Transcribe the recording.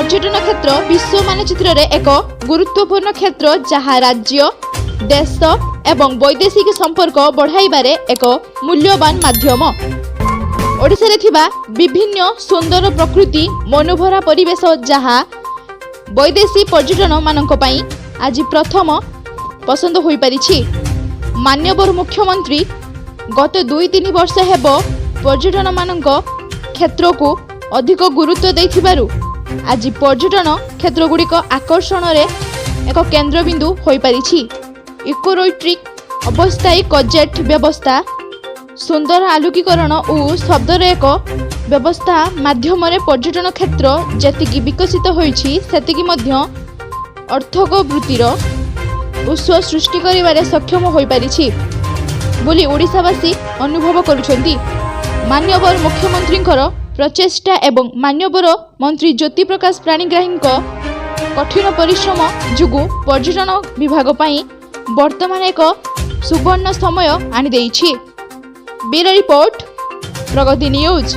ପର୍ଯ୍ୟଟନ କ୍ଷେତ୍ର ବିଶ୍ୱ ମାନଚିତ୍ରରେ ଏକ ଗୁରୁତ୍ୱପୂର୍ଣ୍ଣ କ୍ଷେତ୍ର, ଯାହା ରାଜ୍ୟ, ଦେଶ ଏବଂ ବୈଦେଶିକ ସମ୍ପର୍କ ବଢ଼ାଇବାରେ ଏକ ମୂଲ୍ୟବାନ ମାଧ୍ୟମ। ଓଡ଼ିଶାରେ ଥିବା ବିଭିନ୍ନ ସୁନ୍ଦର ପ୍ରକୃତି ମନୋଭରା ପରିବେଶ, ଯାହା ବୈଦେଶୀ ପର୍ଯ୍ୟଟନମାନଙ୍କ ପାଇଁ ଆଜି ପ୍ରଥମ ପସନ୍ଦ ହୋଇପାରିଛି। ମାନ୍ୟବର ମୁଖ୍ୟମନ୍ତ୍ରୀ ଗତ 2-3 ବର୍ଷ ହେବ ପର୍ଯ୍ୟଟନମାନଙ୍କ କ୍ଷେତ୍ରକୁ ଅଧିକ ଗୁରୁତ୍ୱ ଦେଇଥିବାରୁ ଆଜି ପର୍ଯ୍ୟଟନ କ୍ଷେତ୍ରଗୁଡ଼ିକ ଆକର୍ଷଣରେ ଏକ କେନ୍ଦ୍ରବିନ୍ଦୁ ହୋଇପାରିଛି। ଇକୋରୋଟ୍ରିକ୍ ଅବସ୍ଥାୟୀ କଜେଟ୍ ବ୍ୟବସ୍ଥା, ସୁନ୍ଦର ଆଲୋକୀକରଣ ଓ ଶବ୍ଦର ଏକ ବ୍ୟବସ୍ଥା ମାଧ୍ୟମରେ ପର୍ଯ୍ୟଟନ କ୍ଷେତ୍ର ଯେତିକି ବିକଶିତ ହୋଇଛି, ସେତିକି ମଧ୍ୟ ଅର୍ଥକ ବୃତ୍ତିର ଉତ୍ସ ସୃଷ୍ଟି କରିବାରେ ସକ୍ଷମ ହୋଇପାରିଛି ବୋଲି ଓଡ଼ିଶାବାସୀ ଅନୁଭବ କରୁଛନ୍ତି। ମାନ୍ୟବର ମୁଖ୍ୟମନ୍ତ୍ରୀଙ୍କର ପ୍ରଚେଷ୍ଟା ଏବଂ ମାନ୍ୟବର ମନ୍ତ୍ରୀ ଜ୍ୟୋତିପ୍ରକାଶ ପାଣିଗ୍ରାହୀଙ୍କ କଠିନ ପରିଶ୍ରମ ଯୋଗୁଁ ପର୍ଯ୍ୟଟନ ବିଭାଗ ପାଇଁ ବର୍ତ୍ତମାନ ଏକ ସୁବର୍ଣ୍ଣ ସମୟ ଆଣିଦେଇଛି। ବ୍ୟୁରୋ ରିପୋର୍ଟ, ପ୍ରଗତି ନ୍ୟୁଜ୍।